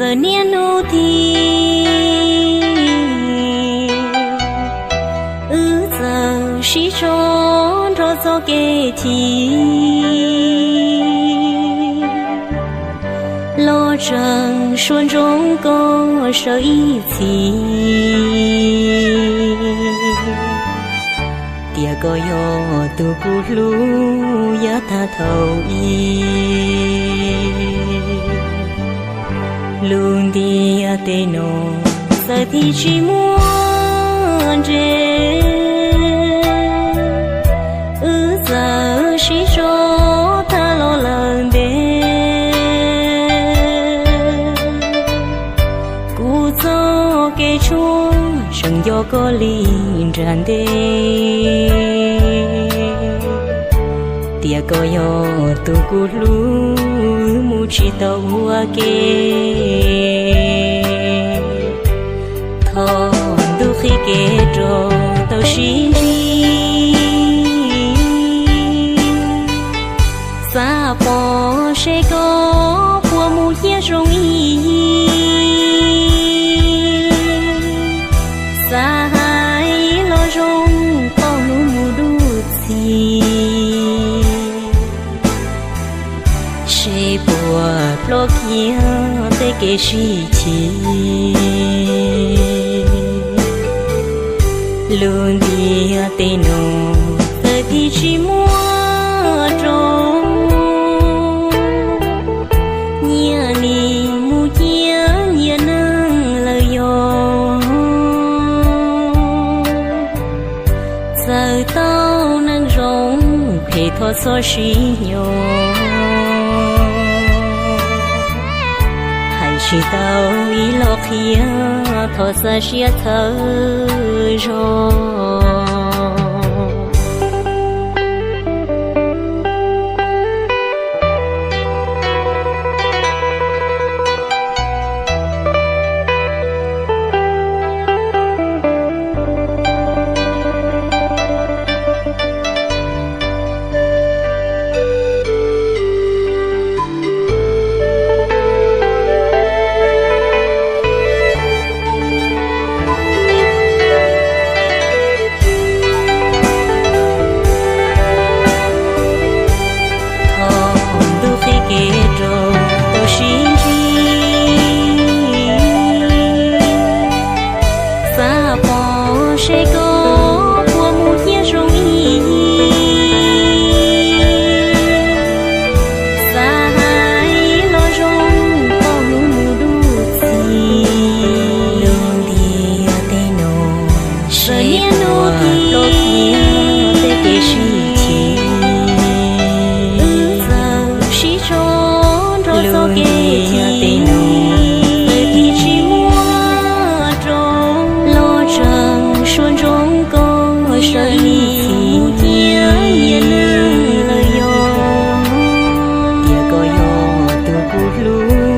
Niaj hnub tim wb txawm sib tso nrog txoj kev chim. Los tseem suav ntsoov koj sawv ib txhis, tias koj yog tus kuv hlub yav tag thaum ub. Lub ntiaj teb no txawm tig tsis muaj ntses, wb txawm sib tso tag los lawm ntev. Kuv txoj kev tshuaj tseem nco koj li nram ntej, tias koj yog tus kuv hlub mus tsis tau ua ke. Thaum ntuj qhib kev rau tau sib ntsib, xav pom seb koj puas mus cia zoo ib yam, xav hais los zoo tau hnub mus dua txij, seb puas plob kiag tej kev sib chim. Lub ntiaj teb no txawm tig tsis muaj rau, nyias nim mus cia nyias neeg lawm yog. Txawm tau neeg zoo phem thov txhob sib nyob, hais tsis tau ib los qhia thov xa siab txhawb zog. Thaum ntuj qhib kev rau tau sib ntsib, xav pom seb koj puas mus cia zoo ib yam, xav hais los zoo tau hnub mus dua txij. Lub ntiaj teb no sawv niaj hnub tim tej kev sib chim, wb txawm sib tso nrog txoj kev chim. Lub ntiaj teb no txawm tig tsis muaj rau, los tseem suav ntsoov koj sawv ib txhis, cia nyias neeg lawm yog, tias koj yog tus kuv hlub